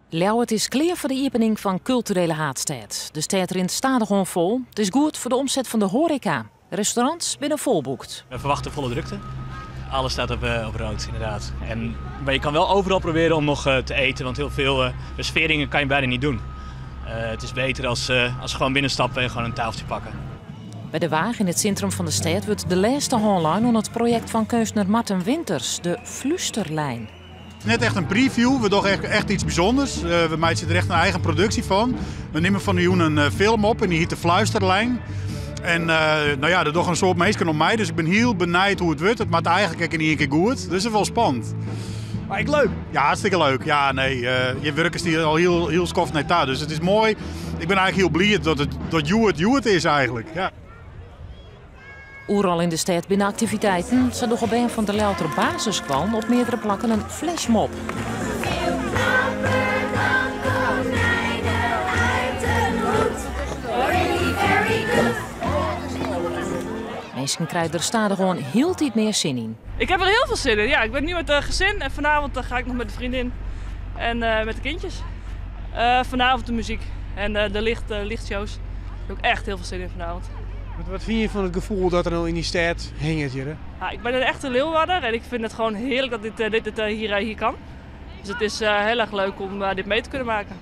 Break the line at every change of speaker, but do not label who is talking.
Ljouwert is klear foar de iepening fan kulturele haadstêd. De stêd rint stadichoan fol. It is goed foar de omset fan de hoareka. Restaurants binne folboekt.
We verwachten volle drukte. Alles staat op, op rood, inderdaad. En, maar je kan wel overal proberen om nog te eten, want heel veel reserveringen kan je bijna niet doen. Het is beter als gewoon binnenstappen en gewoon een tafeltje pakken.
By de Waach yn it sintrum fan de stêd wurdt de lêste hân lein oan it projekt fan keunstner Marten Winters, de Flústerlijn.
Het is net echt een preview, we dogge echt, echt iets bijzonders. We meitsje der echt in eigen produksje fan. We nimme fan 'e jûn in film op en dy hjit De Fluisterlijn. En no ja, der dogge in soad minsken oan mei, dus ik bin hiel benijd hoe't it wurdt. It moat eigentlik ek yn ien kear goed, dus it is wol spannend.
Mar ek leuk?
Ja, hartstikke leuk. Ja, nee, hjir wurkest al hiel, hiel skoft nei ta, dus it is moai. Ik bin eigentlik hiel bliid dat it dat hjoed hjoed is eigentlik. Ja.
Oeral yn de stêd binne aktiviteiten. Sa dogge bern fan de Ljouwerter basisskoallen op meardere plakken in flashmob. Minsken krije der stadichoan hieltyd mear sin yn.
Ik heb er heel veel zin in. Ja, ik ben nu met het gezin en vanavond ga ik nog met de vriendin en met de kindjes. Vanavond de muziek en de licht, lichtshows. Daar heb ik echt heel veel zin in vanavond.
Wat fine je fan it gefoel dat der no yn dy stêd hinget hjir?
Ja, ik ben een echte Leeuwarder en ik vind het gewoon heerlijk dat dit hier kan. Dus het is heel erg leuk om dit mee te kunnen maken.